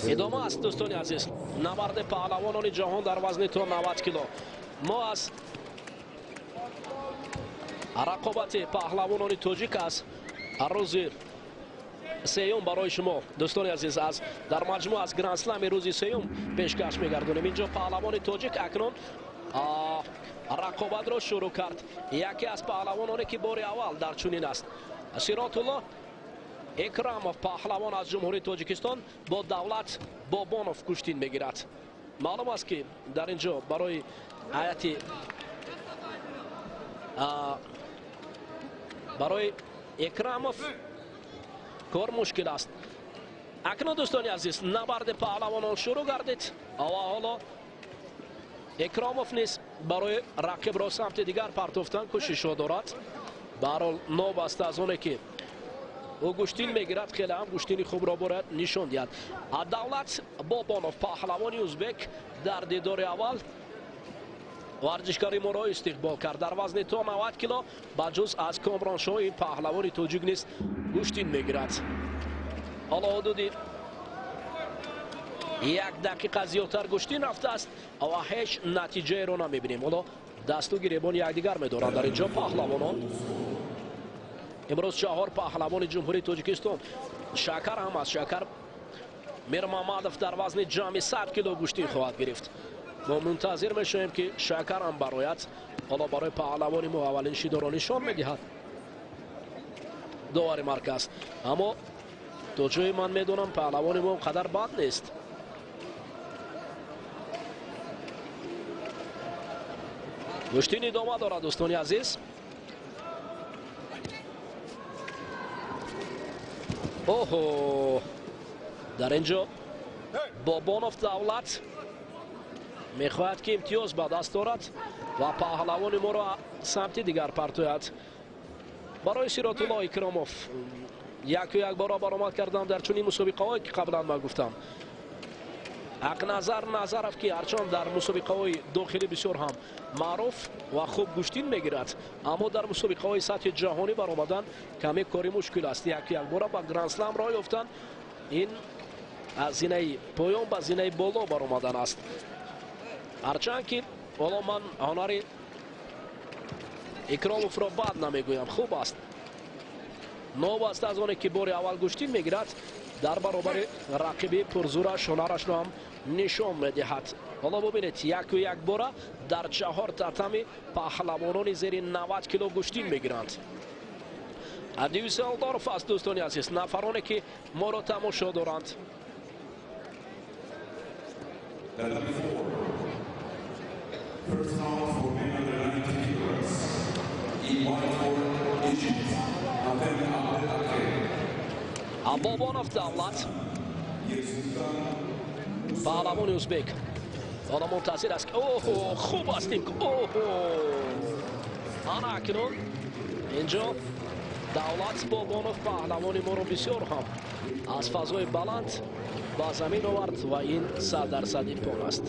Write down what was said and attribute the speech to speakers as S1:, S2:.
S1: Идома аст, дӯстони азиз, набарди паҳлавонони ҷаҳон дар вазни то 90 кило. Мо аз рақобати паҳлавонони тоҷик аз рӯзи сеюм барои шумо, дӯстони азиз, аз дар маҷмӯъ аз грандслами рӯзи сеюм пешкаш мегардонем. Инҷо паҳлавони тоҷик акнун рақобатро шурӯъ кард. Яке аз паҳлавононе ки бори аввал дар чунин аст, Сиротулло Икромов, паҳлавон аз Ҷумҳурии Тоҷикистон, бо Давлат Бобонов гӯштин мегирад. Маълум аст, ки дар ин ҷо барои ҳайати барои Икромов кор мушкил аст. Акнун, дӯстони азиз, набарди паҳлавонон шурӯъ гардид ва ҳоло Икромов низ барои рақибро самти дигар партофтан кӯшишҳо дорад. Ба ҳар ҳол, новобаста аз оне ки ӯ гӯштин мегирад, хеле ҳам гӯштини хубро бояд нишон диҳад. Давлат Бобонов, паҳлавони узбек, дар дидори аввал варзишгари моро истиқбол кард. Дар вазни то 90 кило ба ҷуз аз Комроншоҳ ин паҳлавони тоҷик низ гӯштин мегирад. Ҳоло ҳудуди як дақиқа зиёдтар гӯштин рафтааст ва ҳеҷ натиҷаеро намебинем. Ҳоло дасту гиребони якдигар медоранд дар инҷо паҳлавонон. Имрӯз чаҳор паҳлавони Ҷумҳурии Тоҷикистон. Шакар ҳам аст. Шакар Мирмамадов дар вазни ҷамъи 100 кило гӯштин хоҳад гирифт. Мо мунтазир мешавем, ки Шакар ҳам барояд. Ҳоло барои паҳлавони мо аввалин шидоро нишон медиҳад довари марказ. Аммо то ҷое ман медонам, паҳлавони мо он қадар бад нест. Гӯштин идома дорад, дӯстони азиз. Оҳо, дар ин ҷо Бобонов Давлат мехоҳад, ки имтиёз ба даст орад ва паҳлавони моро самти дигар партояд. Барои Сиротулло Икромов яку як бора баромад кардам дар чунин мусобиқаҳое, ки қаблан ман гуфтам. Ҳақназар Назаров, ки ҳарчанд дар мусобиқаҳои дохилӣ бисёр ҳам маъруф ва хуб гӯштин мегирад, аммо дар мусобиқаҳои сатҳи ҷаҳонӣ баромадан каме кори мушкил аст. Яку як бора ба грандслам роҳ ёфтан ин аз зинаи поён ба зинаи боло баромадан аст. Ҳарчанд ки ҳоло ман ҳунари Икромовро бад намегӯям, хуб аст. Новобаста аз оне ки бори аввал гӯштин мегирад, дар баробари рақиби пурзураш ҳунарашро ҳам нишон медиҳад. Ҳоло бубинед, яку як бора дар чаҳор татами паҳлавонони зери 90 кило гӯштин мегиранд. Дюсселдорф аст, дӯстони азиз, нафароне ки моро тамошо доранд.
S2: Tatami 4. First round for men under 90 kilograms. In white for Egypt, Hatem Abdel Ake.
S1: Бобонов Давлат,
S2: Yersultan
S1: паҳлавони узбек, ҳоло мунтазир аст. Оҳо, хуб аст ин. Оҳо, ана акнун инҷо Давлат Бобонов паҳлавони моро бисёр ҳам аз фазои баланд ба замин овард ва ин 100% иппон аст.